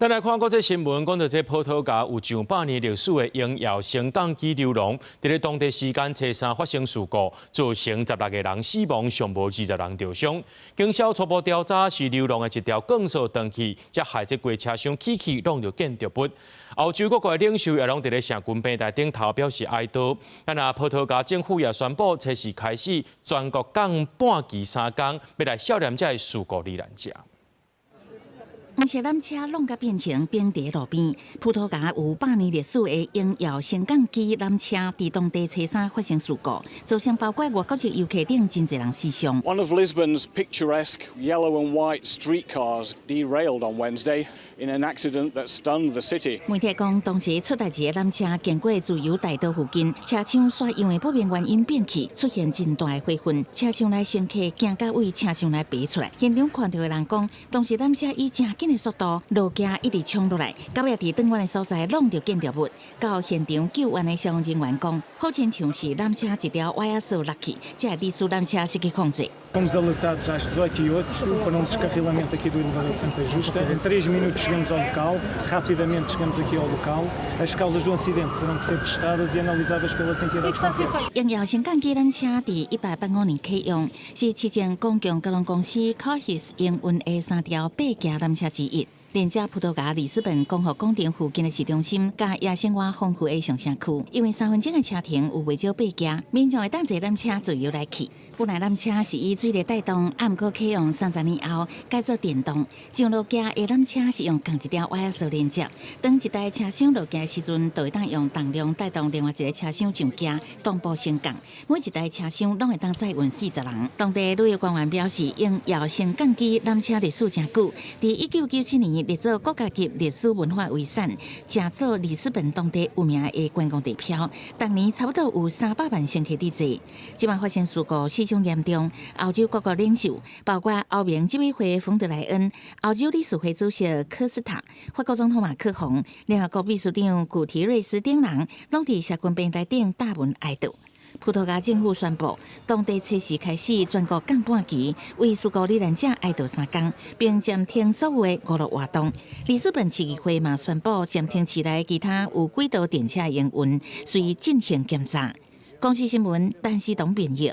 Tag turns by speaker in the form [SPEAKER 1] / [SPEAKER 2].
[SPEAKER 1] 咱來看國際新聞，講到這葡萄牙有上百年歷史的榮耀升降機溜廊，佇咧當地時間初三發生事故，造成16個人死亡，上無20人著傷。警消初步調查是溜廊的一條鋼索斷去，才害這規車廂起去挵著建築物。歐洲各國的領袖也攏佇咧社群平台頂頭表示哀悼。啊，葡萄牙政府也宣布，初四開始全國降半旗3工，欲來悼念這个事故罹難者。
[SPEAKER 2] 黃色纜車挵甲變形，冰佇路邊。葡萄牙有百年歷史的榮耀升降機纜車，佇當地初三發生事故，造成包括外國籍遊客等真濟人死傷。
[SPEAKER 3] One of Lisbon's picturesque yellow and white streetcars derailed on Wednesday in an accident that stunned the city.
[SPEAKER 2] 媒體講，當時出代誌的纜車經過自由大道附近，車廂煞因為不明原因變去，出現真大的火雲，車廂內乘客驚甲對車廂內爬出來。現場看著的人講，當時纜車以誠緊的速度路肩一直衝落來，到尾佇轉彎的所在挵著建築物。到現場救援的消防人員講，好親像是纜車一條歪仔索落去，才會致使纜車失去控制。
[SPEAKER 4] Fomos alertados às 18h08 para um descarrilamento aqui do elevador Santa Justa. Em 3 minutos chegamos ao local, rapidamente chegamos aqui ao local. As causas do acidente terão que ser testadas e analisadas pelas entidades competentes.
[SPEAKER 2] 榮耀升降機纜車佇1885年啟用，是市政公共交通公司 Correios 營運的三條八架纜車之一。連接葡萄牙里斯本共和廣場附近的市中心，佮夜生活豐富的上城區，因為3分鐘的車程有袂少爬行，民眾會當坐纜車自由來去。本來纜車是以水力帶動，啊，毋過啟用30年後改做電動。上落行的纜車是用仝一條歪仔索連接，當一台車廂落行的時陣，就會當用動量帶動另外一个車廂上行，同步升降。每一台車廂攏會當載運40人。當地旅遊官員表示，榮耀升降機纜車歷史誠久，佇1997年列做國家級歷史文化遺產，成做里斯本當地有名的觀光地標。逐年差不多有300萬乘客佇坐。這擺發生事故，死傷嚴重。歐洲各國領袖，包括歐盟執委會馮德萊恩、歐洲理事會主席科斯塔、法國總統馬克宏、聯合國秘書長古提瑞斯等人，攏佇社群平台頂貼文哀悼。葡萄牙政府宣布，當地初四開始全國降半旗，為事故罹難者哀悼3工，並暫停所有的娛樂活動。里斯本市議會嘛宣布暫停市內其他有軌道電車營運，隨進行檢查。公視新聞，陳思東編譯。